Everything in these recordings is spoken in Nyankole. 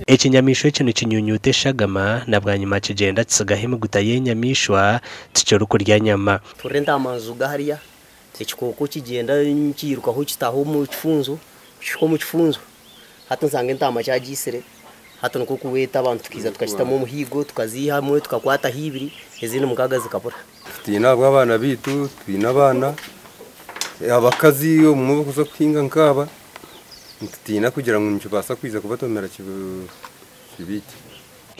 Ekinyamaishwa eki nikinyunyuta eshagama na bwanyima kigyenda kitsigaho emiguta y'enyamaishwa tikirikurya nyama. Tuhurira entaama niziruga hariya, ekikooko kigyenda nikiirukaho kitaaha omu kifunjo, kihika omu kifunjo hati nshanga entaama kyagiitsire, hati nikwo kweta abantu tukaija tukakitamu omuhiigo tukaziihamu tukakwataho ibiri ezindi mukaaga zikabura. Tutiine ahabw'abaana baitu, twine abaana, abakazi obumwe abarikuza kuhinga nkaaba, nitutiina kugira ngu nikibaasa kwija kubatomera kibaite.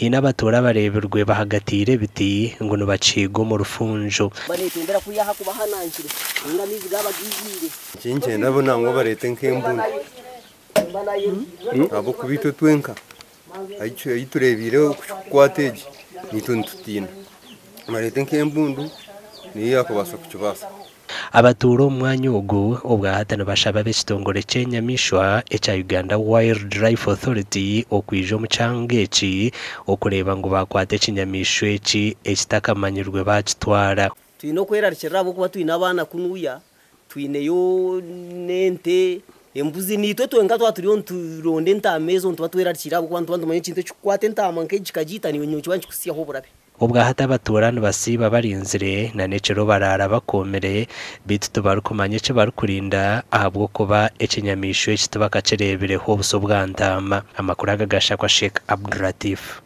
Haine abatuura abareebirwe bahagatiire ebiti ngu nibakihiiga omu rufunjo. Banetembera kuriya ahakuba hanankire ninga amaizi gaaba gaijwire. Ekinkyenda bo nangwa bareete nk'embundu ahabw'okuba itwe twenka ahi tureebiire kukwata egi naitwe nitutiina. Bareete nk'embundu niyo yaakubaasa kukibaasa. Abatuura omu mwanya ogu obwahati nibashaba ab'ekitongore ky'enyamaishwa ekya Uganda Wildlife Authority okwija omu kyanga eki okureeba ngu baakwata ekinyamaishwa eki ekitakamanyirwe baakitwara. Twine okwerarikirira ahabw'okuba twine abaana kunuya, twineyo n'ente, embuzi, naitwe twenka twaba turiyo nituronda entaama ezo nituba twerarikirire ahabw'okuba nituba nitumanya ekintu ekirikukwata entaama nk'egi kikagiita naiwe nikiba nikikuhitsyaho oburabe. Obwahati abatuura nibasiiba barinzire na n'ekiro baraara bakoomire beitu tibarikumanya eki barikurinda ahabw'okuba ekinyamaishwa eki tibakakireebireho obuso bwa ntaama. Amakuru aga gashakwa Sheikh Abdulatif.